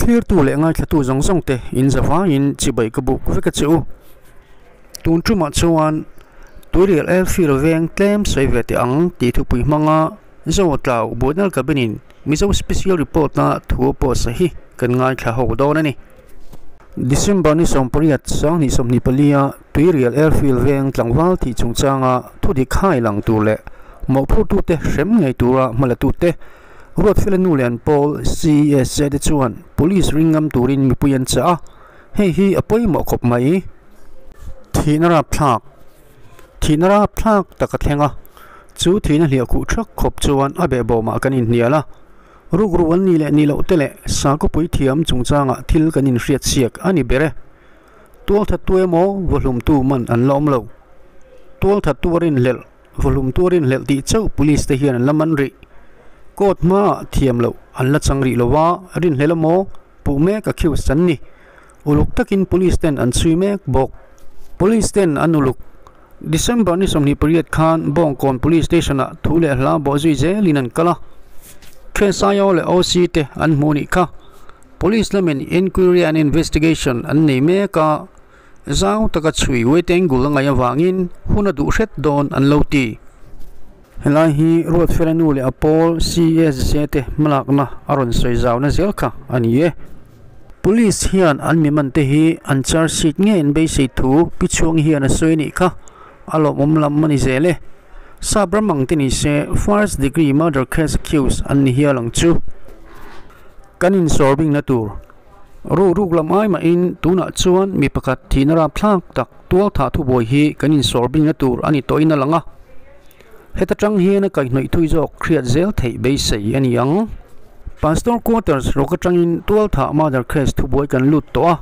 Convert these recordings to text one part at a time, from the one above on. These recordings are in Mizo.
Thlirtu leh ngaithlatu zawng zawng te in zavaiin chibai ka buk vek a che u. Tun tumah chuan Tuirial Airfield veng tlem sawi ve teh ang tih thupui hmanga Zo Tlau Buainal Cabin in Mizo Special Report na thu a post a hi kan ngaithla ho dawn a ni. December ni 18 2024 a Tuirial Airfield veng tlangval thih chungchanga thudik hai lang tur leh mawhphurtute hrem ngei tura hmalatute Ruatfela nu leh an pawl CESC te chuan Police ring ngam turin mipui an chah a, hei hi a pawimawh khawp mai. Thihna rapthlak Thihna rapthlak tak a thleng a, chu thihna hliah khuh thak khawp chuan a behbawmah kan inhnial a, rukru an nih leh nih loh te leh sakawpui thiam chungchangah thil kan inhriatchhiak a ni ber e. Tualthattu emaw vawhlumtu man an la awm lo. Tualthattu a rinhlelh Vawhlum tuar inhlelh tih chauh police te hian an la man rih. Court hmaah thiam loh an la chang rih lo a, rinhlelh emaw puh mek accused an ni. Uluk takin police ten an chhui mek bawk. Police ten an uluk. December ni 28 khan Bawngkawn Police Station ah thu leh hla bawh zui zelin an kal a. KSIO leh OC te an hmuh nih kha. Police lamin inquiry and investigation an nei mek a. Zau taka chhui wait angle a ngaih avangin hun a duh hret dawn an lo ti. Helai hi Ruatfela nu leh a pawl CSJ te hmalakna a rawn sawi zauna zel kha a ni e. Police hian an mi man te hi an charge sheet ngei an beisei thu Pi Chhuangi hian a sawi a nih kha a lawmawm lam a ni zel e. Sap ram ang te ni se first degree murder case accused an ni hial ang chu. Kan insawrbingna tur. Ru ruk lam ai mahin tunah chuan mi pakhat thihna rapthlak tak tual thah thubuai hi kan insawr bingna tur a ni tawhin a lang a. Heta tang hian a kaihhnawih thui zawk hriat zel theih beisei a ni ang. Pastor Quarters rawk atangin tual thah murder case thubuai kan lut tawh a,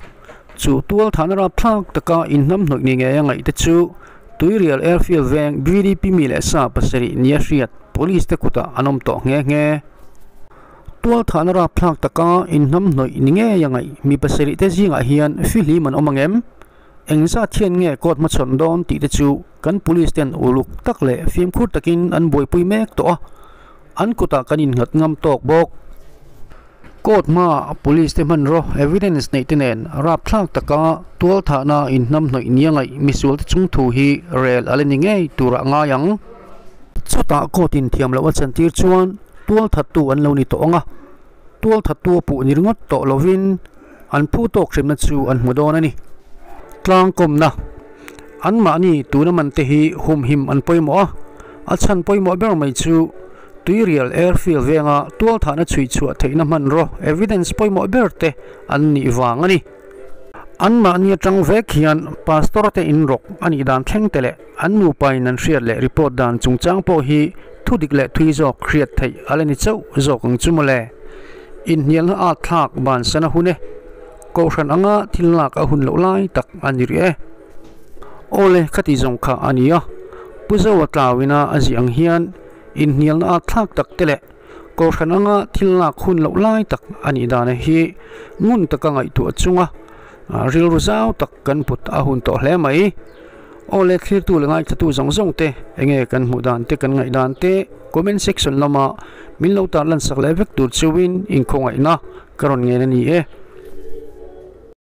chu tual thahna rapthlak taka inhnamhnawih ni ngei a ngaih te chu Tuirial Airfield veng VDP mi leh sa pasarih nia hriat Police te kutah an awm tawh nghe nghe. Tualthahna rapthlak taka inhnamhnawih ni ngei a ngaih mi pasarih te zingah hian fihlim an awm ang em? Engzat hian nge court hmachhawn dawn tih te chu kan police ten uluk tak leh fimkhur takin an buaipui mek tawh a, an kutah kan innghat ngam tawk bawk. Court hmaah police te hmanraw evidence neih te nen rapthlak taka tualthahna inhnamhnawih ni a ngaih misual te chung thu hi rel a la ni ngei turah ngai ang. Chutah court in thiam loh a chantir chuan Tualthattu an lo ni tawh ang a, tualthattu a puh ni ringawt tawh lovin an phu tawk hrimna chu an hmu dawn a ni. Tlangkawmna, Anmahni tuna man te hi humhim an pawimawh a, a chhan pawimawh ber mai chu Tuirial Airfield venga tualthahna chhui chhuah theihna hmanraw evidence pawimawh ber te an nih vang a ni. Anmahni atang vek hian Pastor te inrawk a nih dan thleng te leh an nupa in an hriat leh report dan chungchang pawh hi thu dik leh thui zawk hriat theih a la ni chauh zawk ang chu mawle. Inhnialna at thlak bansan a hun e. Kohhran anga thil lak a hun loh lai tak a ni rih e. Awle khati zawng kha a ni a, Pu Zoa tlauina a ziah ang hian inhnialna at thlak tak te leh Kohhran anga thil lak hun loh lai tak a nih dan hi ngun taka ngaihtuah chunga rilru zau tak kan put a hun tawh hle mai. Awle thlirtu leh ngaithatu zawng zawng te enge kan hmuh dan te kan ngaih dan te comment section lama min lo tarlan sak leh vek tur cheuhin inkhawngaihna ka rawn ngen a ni e.